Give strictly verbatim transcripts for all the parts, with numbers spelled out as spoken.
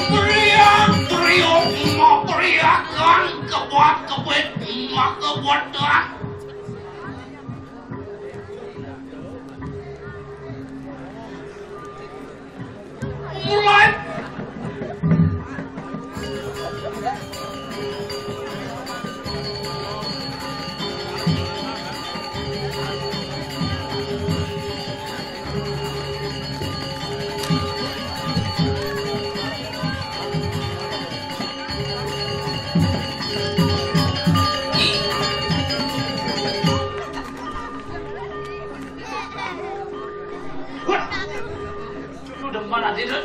Beriak, beriuk, mau beriakan, kebot, kebet, mau kebotan. Mulai. Wah, lu demen aja, Dut.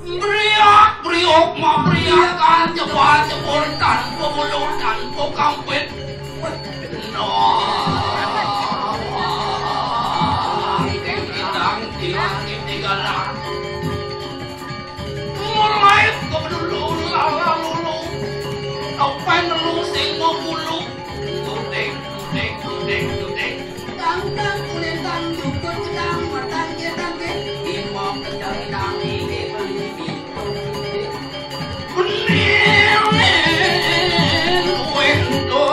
Beriak, beriuk, mau beriakan, jebol, jebol, tanpa bulu, tanpa kampit. No. Dang, dang, dang, dang, dang. Mulai ke dulu, lala lulu. Topeng dulu, sing mau bulu. Duding, duding, duding, duding. Tang, tang, kulitan, jukut, gedang, matang, ketang, ke. Imam, kedang, gedang, ike, beli, ike. Benih, wento.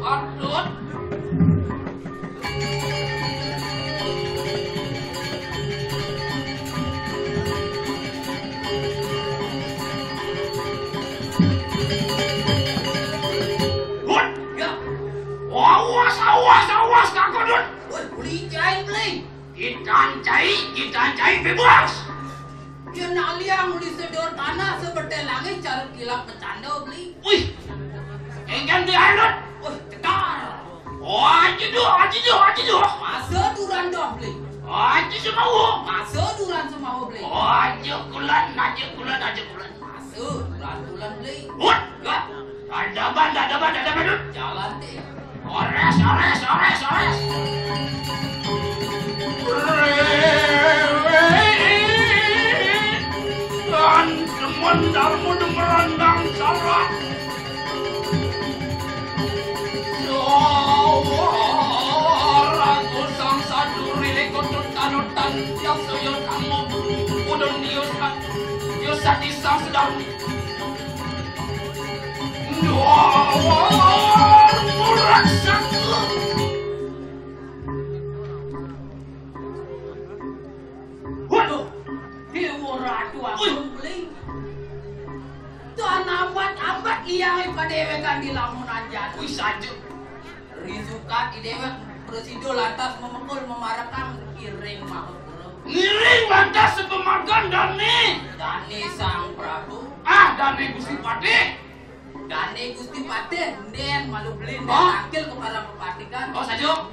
Patut. Hut, ya. Awas, awas, awas, kakudut. Woi, beli cai, beli. Kita cai, kita cai bebas. Yen aliang uli sedor tanah sebetel langit, cara kilap bertanda beli. Wih, enggan dianut. Wih, cetar. Oh, aja doh, aja doh, aja doh. Masa duran doh beli. Aja semawa. Masa duran semawa beli. Oh, aja kulan, aja kulan, aja kulan. Masa duran kulan beli. Wah, ya. Ada ban, ada ban, ada ban. Jalan deh. Ores, ores, ores, ores. Kan demen darmu demerandang salah. Suara kusang saduri lekotut kanutan yang suyun kamu. Udun diusak, diusak disang sedang. Wah, murah satu. Waduh, Dewa Ratu Agung Beli. Tuan ambat-ambat liang pada dewekan di lamunan jatuh. Wih, saja. Risukat di dewek presido lantas memekul memarekang kiring mahapura. Ngiring lantas sepemakan dane. Dane Sang Prabu. Ah, dane Gusti Patih. Dane Gusti Patih, nden malu beli, nden tangkil ke para pepatikan. Oh, saja.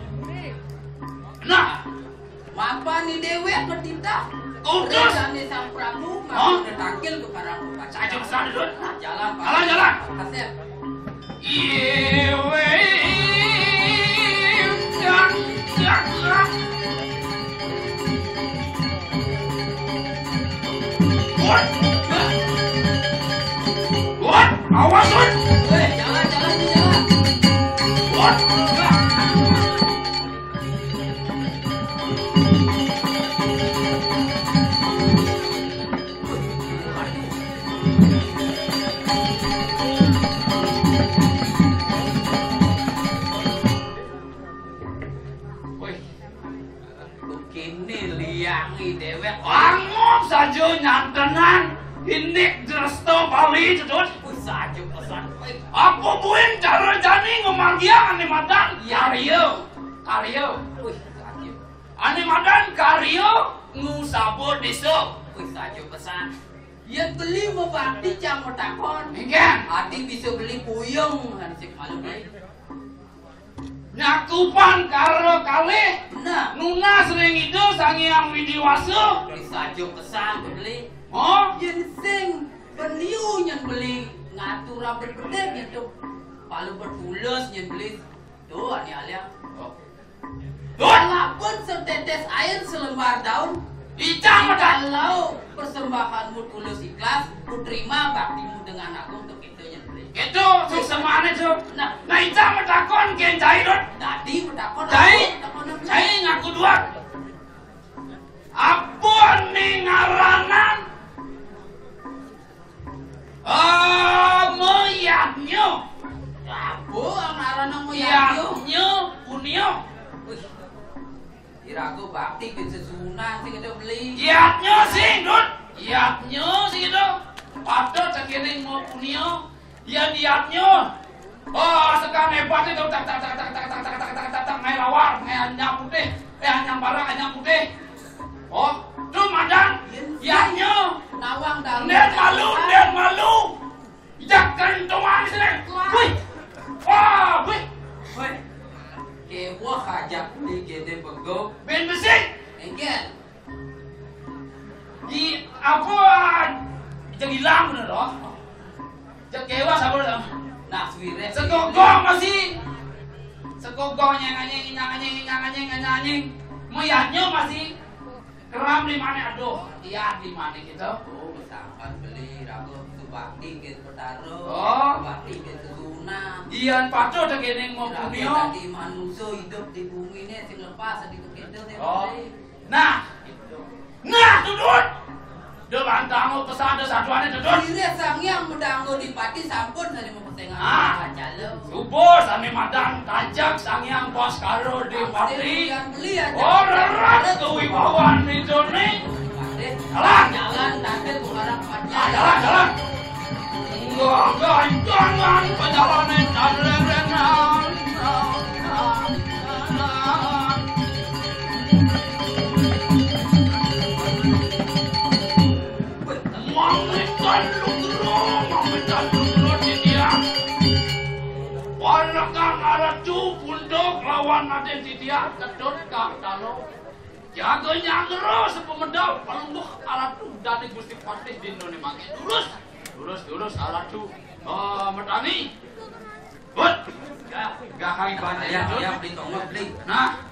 Nah, mapan ni dewek ketitah. Utus. Dane Sang Prabu, malu nden tangkil ke para pepatikan. Saja pesan, Dut. Nah, jalan, Pak. Jalan, jalan. Kasep. Iwe, jak, jak, jak. Woi. Woi, awas, woi. Woi, jalan, jalan, jalan. Woi. Woi. Kene liangi dewek. Angup saja nyantenan indik dresta Bali, Cetut. Wih, saja pesan. Apa buin cara jani ngemargiang ane madan karya? Karya. Wih, saja. Ane madan karya ngusaba desa. Wih, saja pesan. Yen beli mebakti cang matakon. Inggih. Ati bisa beli puyung, hansip malu, Beli. Nyakupan karo kalih. Bener. Nunas ring Ida Sang Hyang Widi Wasa. Disaja pesan, Beli. Oh? Yen sing beliau nyen beli ngatur rambut bedek nyentuk palu bertulus nyen beli. Tuh, ani alia. Oh. Walaupun setetes air selembar daun, icang matakon. Kalau persembahanmu tulus ikhlas, ku terima baktimu dengan agung, untuk itu nyen beli. Itu suksemane, Cuk. Nah. Nah, icang matakon, Gen Cairut. Tadi matakon Yadnya punia. Wih, iraga bakti bén sesuunan sing kéto beli. Yadnya sing, Dut. Yadnya sing kéto. Patut sakéning mau punia. Yén yadnya. Oh, sekan hébat itu, tak, tak, tak, tak, tak, tak, tak, tak, tak, tak, tak, ngaé lawar, ngaé anyang putih, eh, anyang barang, anyang putih. Oh, tuh madan, yadnya. Nawang dalu. Ndén malu, ndén malu. Ijak kentongan sini. Wih. Wah, wih. Wih. Kéweh ajak di gedé begok. Bén besik. Enggak. Di apa? Ijak ilang bener loh. Ijak kéweh sabar sama. Nah, suwiré. Segogong masih. Segogong nyeng anyeng, inyang anyeng, inyang anyeng, inyang anyeng. Mayadnya masih. Keram di mana? Aduh, iya di mana kita? Oh, sampan beli raga subakti ke Betara. Oh. Subakti ke Sesuna. Iya, patut ada kéné mau punia. Dadi manusia hidup di bumi ini sing lepas di kita. Oh. Nah. Nah, Dudut. Dia bantang mau pesan ada satuannya, Dudut. Ini Sang Hyang Medanggo di Pati sampun tadi mau pesengan. Ah. Suba sané madan tajak Sang Hyang Baskara Dipati. Ora ras kewibawan ituné. Jalan. Jalan, jalan. Enggak, enggak, jangan pejalané jalan. Mamitan lugra, mamitan lugra, Didiah. Wanakan aratu punduk lawan Raden Didiah, ketut kang talo. Jaga nyanggra sepemedal, pelungguh aratu dadi Gusti Patih dinoné mangké. Lurus, lurus, lurus, aratu. Eh, Medani. Hut. Gah, gah kami banyak ya, ya, beli tongol, beli. Nah.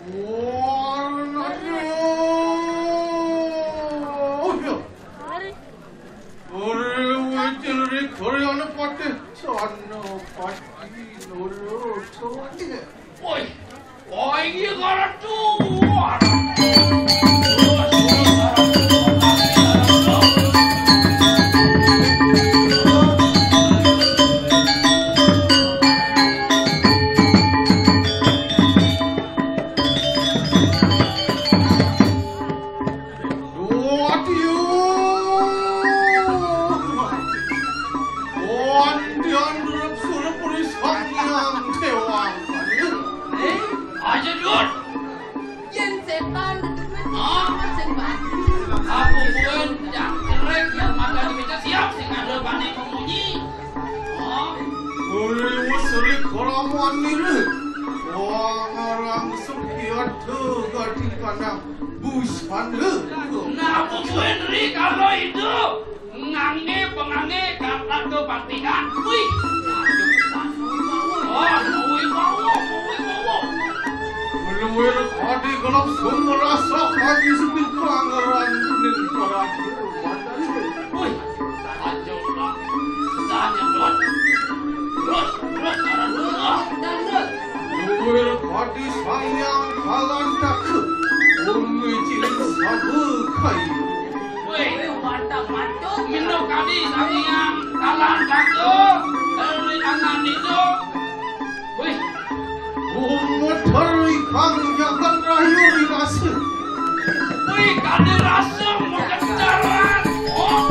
Waduh. Ore wécil ri Korea ana patih, sana patih, loro, sana. Woi, woi, iki karo tuwa. Duh, aduh. Wandian durep surep ri Sang Hyang Déwa. Eh, aja, Dut. Yén sétan dedemen, ah, sing bani. Aku pun jak kerek yang makan dipecah siap sing ada bani memunyi. Oh. Uri wusri kalawan nira. Wah, ngarang sepiat gadi kandang. Busan lho. Nah, aku kuwi ri kalau itu ngangge pengangge kata kebaktian. Wih. Wah, wih, wah, wih, wah, wih, wah. Luwir adi gelap sumber rasa haji sepil pelanggaran kuning para. Wih. Lanjutlah. Sesanya, Dut. Terus, terus, terus, terus. Luwir pati sayang kalan takut. Umi cilik sabu kayu. Wih, mantap, mantap. Minum kadi sayang kalan takut. Dari tangan itu. Wih. Umut hari kang jagat rayu rimasa. Wih, kadi rasa mengeceran. Oh.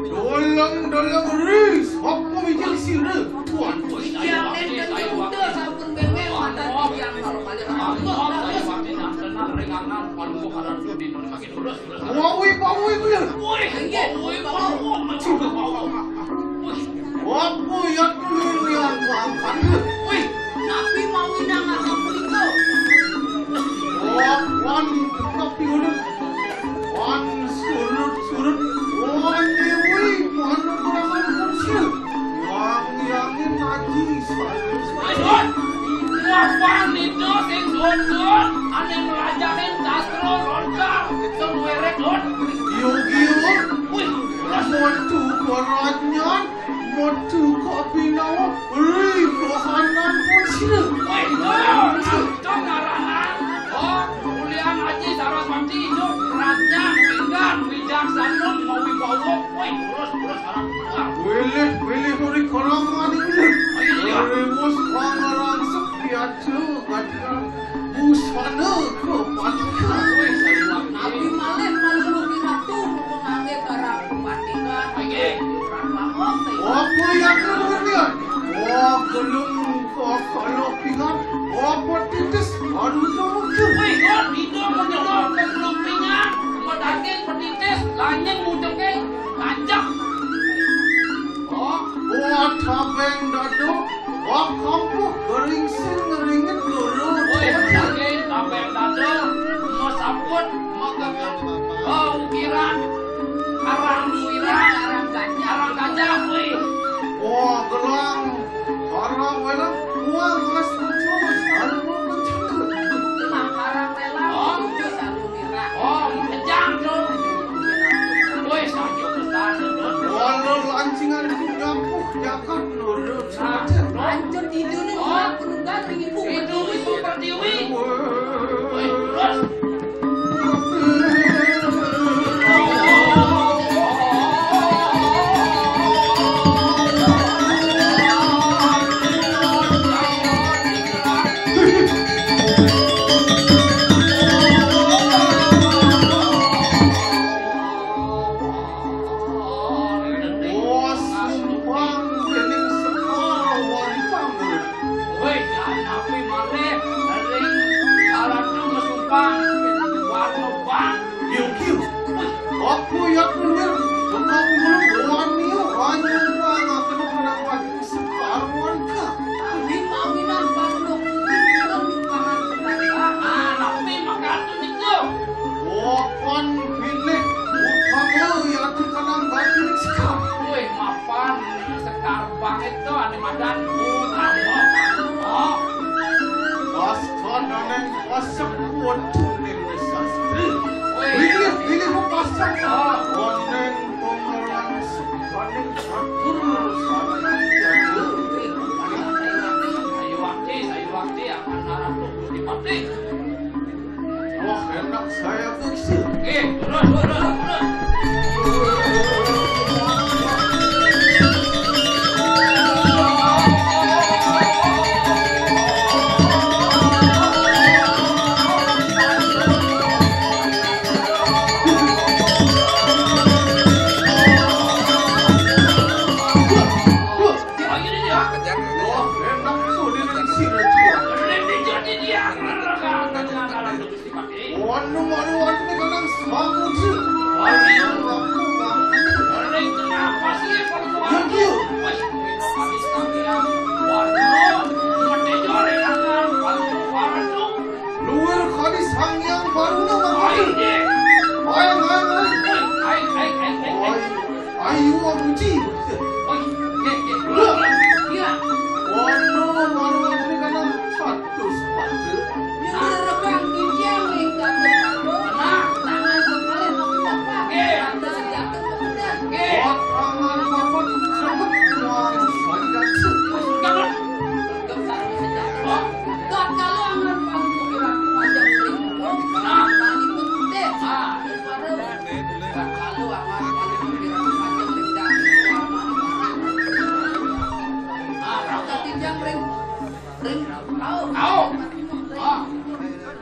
Dolong, dolong, ris, apa mijil sira? Tuan. Yang nenten kuda sampun bengeng mata yang kalau kalian. Wawi, wawi, kuya. Woi, inggih, wawi, wawi, wawi. Apa ya kulian makan? Wih, napi mawi nang aku punika? Wah, wan, tapi ulun. Yogi, wih, metu ka rajnyan, metu ka binawa, ri ka hanan pun sira. Wih, dong, dong, dong, arahan. Oh, ulian Aji Saraswati, dong, rajnyan, pinggan, wijaksana, mawibawa. Wih, terus, terus, arah keluar. Wilih, wilih, uri kolam mani. Iya. Ri wus pangarang sepiatu, gatra. Busana ka patika. Wih, sayu bakti. Napi malih maluluh wiratu mangangge karang patika. Nggih. Apa yang kemudian? Wah, gelung kok kalau pingan. Apa titis baru tahu. Wih, kok tidak menyewa belum pingan. Cuma daging petitis, lanyeng mujengke, gajah. Oh, buat tabeng dado, oh, kampuh geringsing ngeringit loro. Woi, daging tabeng dado, mesaput, megegep, oh, ukiran, karang ukiran, karang gajah, karang gajah, woi. Oh, gelang, karang welang, uang les terus, anu mau mencuri. Gelang karang welang, oh, tujuh satu. Oh, kejam, Dun. Woi, saja besar, Dun. Walau lancingan itu nyapuh jagat nurut. Nah, Dun. Hancur tidur nih, oh, penunggang ring ibu. Itu, itu pertiwi. Woi, terus. Woi, anapi maneh ring Ratu Mesumpang warna bang. Yuk, yuk. Aku ya punya, bukan dulu, wani, wani, wani, aku kenapa? Sekarang ka. Kami mawinan panuh kuning pangan. Ah, napi makatun niku? Wapan pilih utama yati kanang batu sekar. Wih, mapan sekar banget tuh, ane madan. Oh, oh. Pas kananeng pasek kuat tuning sastri. Wih. Pilih, pilih pasek. Oh. Koneng Sayu wakti, sayu wakti, akan naratu Gusti Patih. Wah, enak saya tuh, Sil. Oke, terus, terus, terus. Luwir kadi Sang Hyang Baruna mangkana. Ayo, Dik. Ayo, ayo, ayo. Ayo, ayo, ayo. Ayo, ayo, ayo. Ayo, ayo, ayo. Iya. Ono, ono, ono, ono, satus pada. Nyuruh rekang kijang, ring, katus pada. Nah. Tangan kekalih, makuat, Pak. Iya. Tangan sejati, kemudian. Iya. Tangan papat, sebut, wah, saja. Sudah, Pak. Tatkala angan panggung iratu majeng ring gunung, nah, tani putih, ah, suara. Tatkala angan panggung iratu majeng ring daging, warnane merah. Ah, rauh katinjang ring, ring, rauh. Rauh. Ah.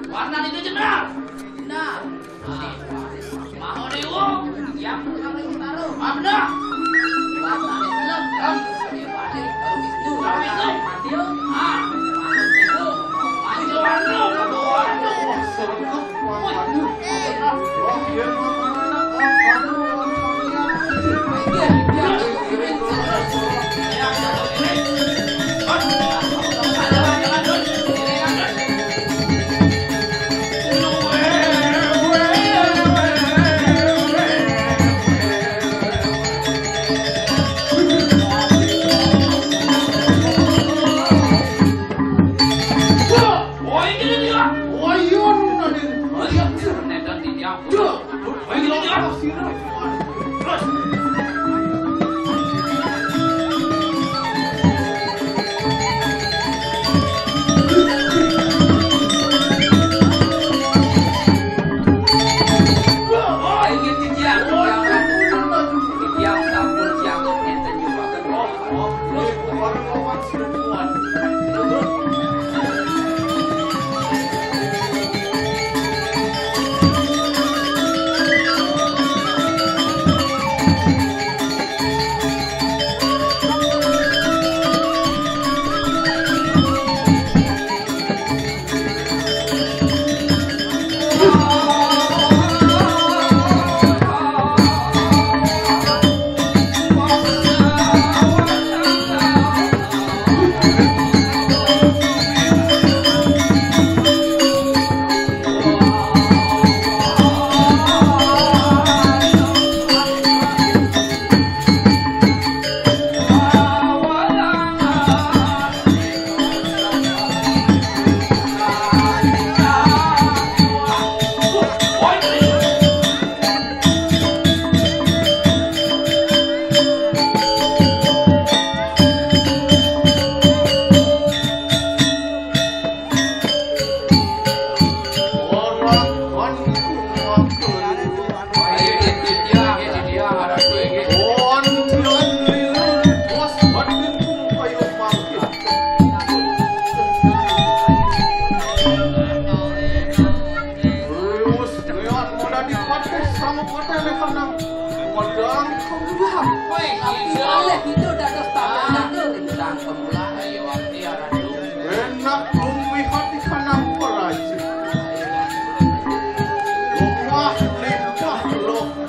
Warnane itu jenar. Jenar. Mahadewa, yang pertama itu taruh. Abda. Kuasa Islam. Yang balik baru Wisnu. Baru Wisnu. Mati. Ah. Maju, maju, maju. Wah, serem. Wah, maju. Wah, biar mama anak, ah, maju, maju, maju. Wis, liwat muda dipatih sama patih lekanang. Modang kemudian. Wih, alih itu dados tamu-tamu. Modang kemudian, ayo, arti arah dulu. Enak lumihat ikanang perajin. Rumah limpah loh.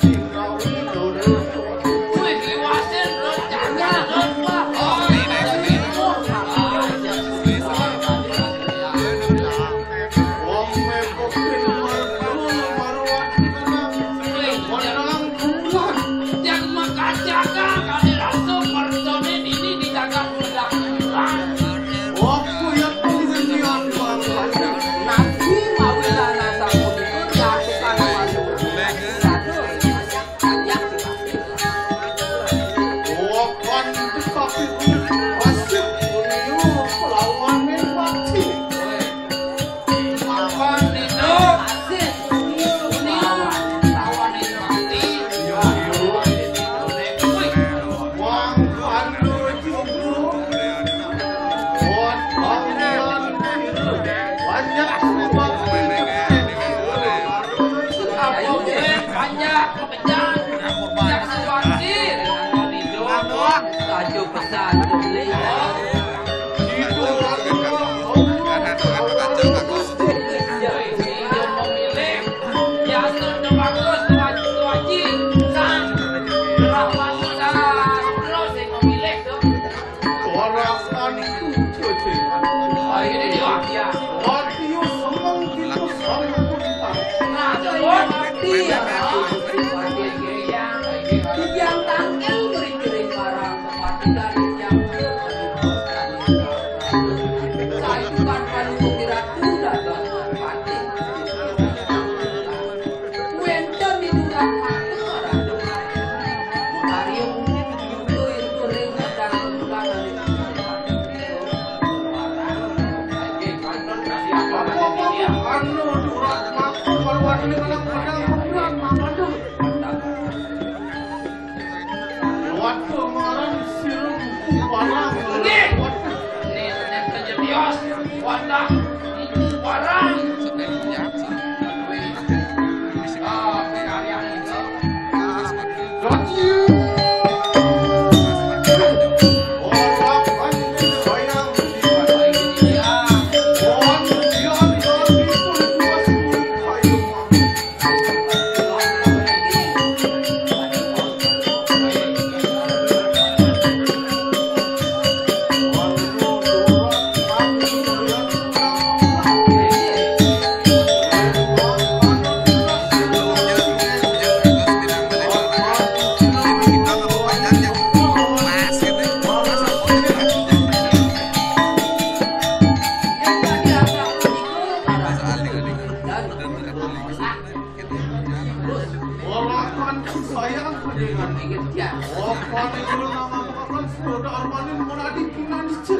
Kan sayang panjenengan. Inget ya. Oh, paling dulu nama apa kan sudah armanin mau nadi pinanca.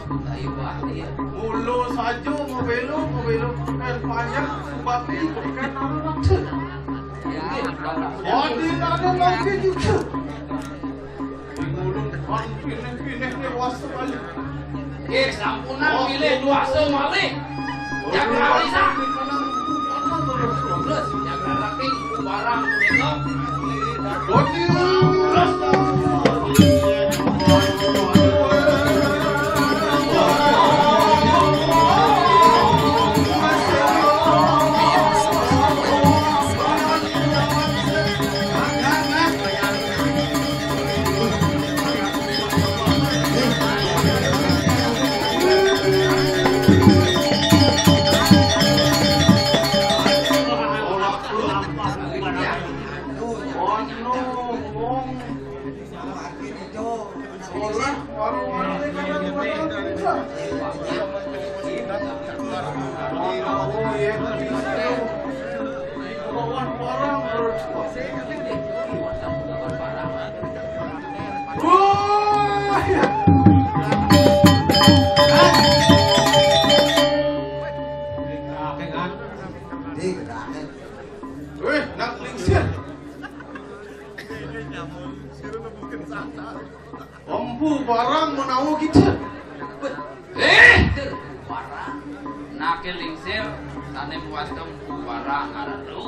Ayo, Pak, iya. Mulu saja mau belo, mau belo. Kan panjang, sebab ini bukan nama maksud. Ya, Pak. Oh, di mana mungkin juga. Mulu kan pineh-pineh nih, was sekali. Eh, sampunan pilih dua malih. Jaga Alisa. Terus, jaga rapi, barang punika. Terus. Wih, nak lingsir. Empu barang menawa kita. Eh, barang. Nake lingsir, tane puas empu barang aradu.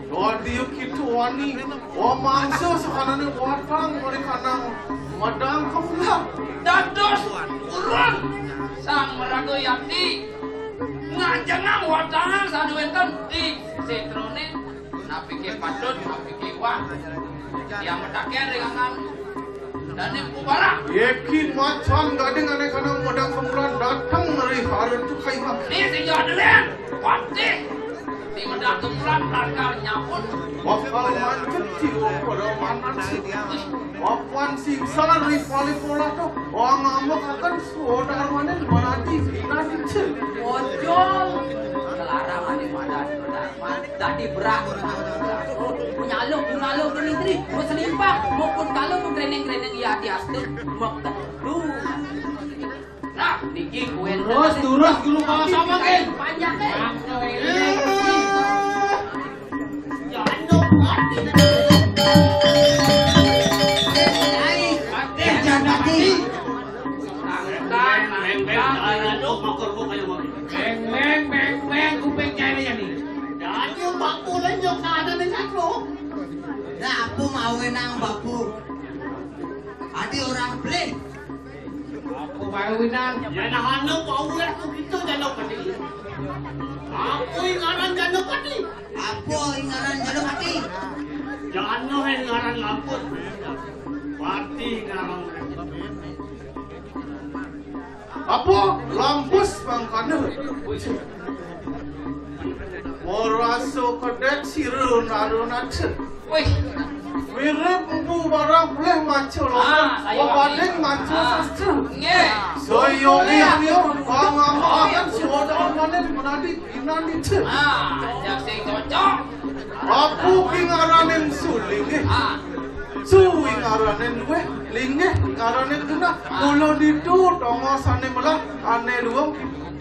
Dadi kita wani, oh, mangsa sakanane watang mereka nang madang kemulan. Dados urun sang meraga yakti. Ngajengang watangan sadu wenten di setrone, napike patut, napike wah. Yang metaken ringanan dan yang kubara. Yekin macan gading ane kana modang kemulan dateng dari harun tu kaiwa. Ni sing yo adelen, patih. Di medah kemulan lakar nyampun. Bakal mancet si pada manan si. Papan sing salah ri pali pola tu. Wah, ngambek akan suara mana di mana di, di mana di. Ojol. Kelarang ane mana di mana. Dadi berak. Punya alung, punya alung ke negeri. Mau selimpang, mau pun kalau mau greneng-greneng ya di aste. Mau tentu. Nah, niki kuen. Terus, terus, dulu bawa sama, Ken. Panjang, Ken. Jangan dong, mati. Mati, jangan mati. Beng, beng, beng, beng, kuping cewek ya nih. Jangan, Pak, mulai nyok ada nih, Pak. Nah, aku mau nang, Bapu. Adi orang beli. Aku baru winan. Ya, nah, anu, bau ya, aku gitu, Jano Pati. Aku ingaran Jano Pati. Apa ingaran Jano Pati? Jano ingaran lampus. Pati ingaran. Apa? Lampus mangkana. Merasa kedek sira narunata. Wih. Mirip empu barang boleh maca loka. Ah, saya. Wabading maca sastra. Nggih. Saya dia dia pangambakan suara manen menadi inandita. Ah, yang sing cocok. Apa pingaraning suling? Ah. Suwi ngaranin luwih, linggih ngaranin genah. Mula ditu tongosane melah ane luwung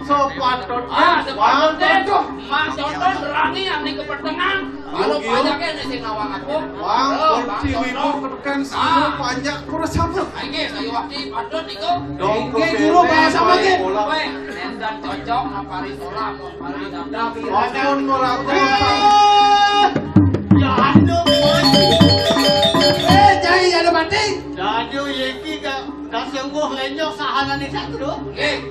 sepatutne. Ah, sepatutne. Wah, Mas Tonton berani ane kepetengan. Kalau pajake ane sing nawang aku. Wang pertiwi keteken sino panjak kurus apa? Ayo, saya wakil patut niku. Dong ke guru bahasa makin. Weh, nenten cocok ngapari sekolah. Ampun meraga. Eh, ya aduh, Bos. Eh, cai ada mati. Dadu yeki ka kasungguh lenyok sahalane satu do. Eh.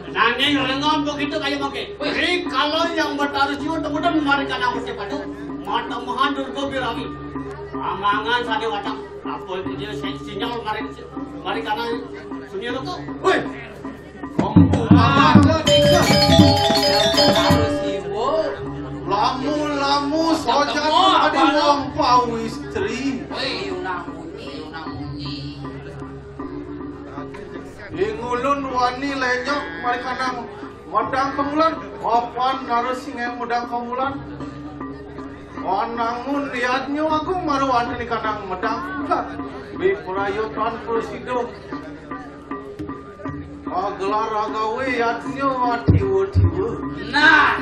Nanging rengon begitu kaya mangke. Ri kalau yang bertaruh jiwa temudan mari kana mesti padu. Mata mahan Durga Birawi. Amangan sane watang. Apa dia sinyal mari mari kana sunyi lo kok. Woi. Empu paman. Lamu-lamu sojan adi wong pawistri. Woi, unang munyi, unang munyi. Ing ulun wani lenyok mari kanang. Madang Kamulan, apan narus sing medang Kamulan. Wanangun yadnya agung maru anti kanang medang Kamulan. Biprayotan prasida. Gelar agawe yadnya tiwa-tiwa. Nah,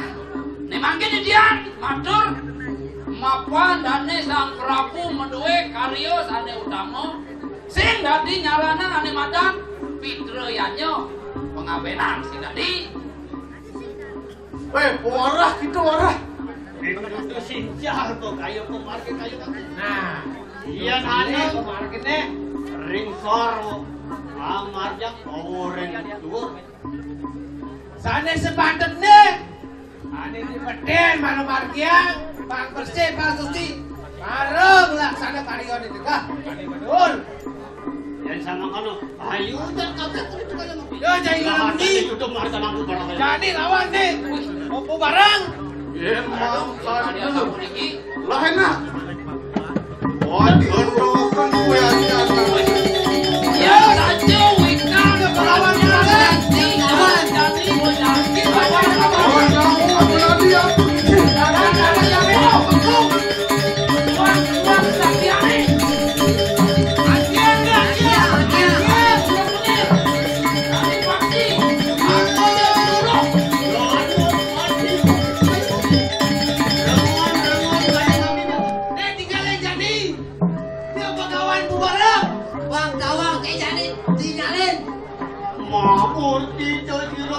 ne mangkin dian matur mapan dane Sang Prabu maduwe karya sane utama. Sing dadi nyalana ane madan pitra yadnya pangabenan sing dadi. Weh, warah kita warah. Itu sincal kok kayu kok marke kayu kan. Nah, iya ane kok markene ring sor amarjang owo ring dhuwur. Sane sepatutne ane di peden malu margiang pang bersih pang suci. Marung laksana karya di degah. Ane betul. Yen sama kono, ayo udah kabeh kudu kaya ngopi. Yo jai ngambi. Kudu marta mampu barang. Jani lawan nih. Opo barang? Yen mau tadi dulu. Lah enak. Wah, diondongkan kue aja. Ya, raja wika kepalawan barang. Lawan jani, jani, lawan. Oh, kamu apa lagi ya? Mamurti coy kira.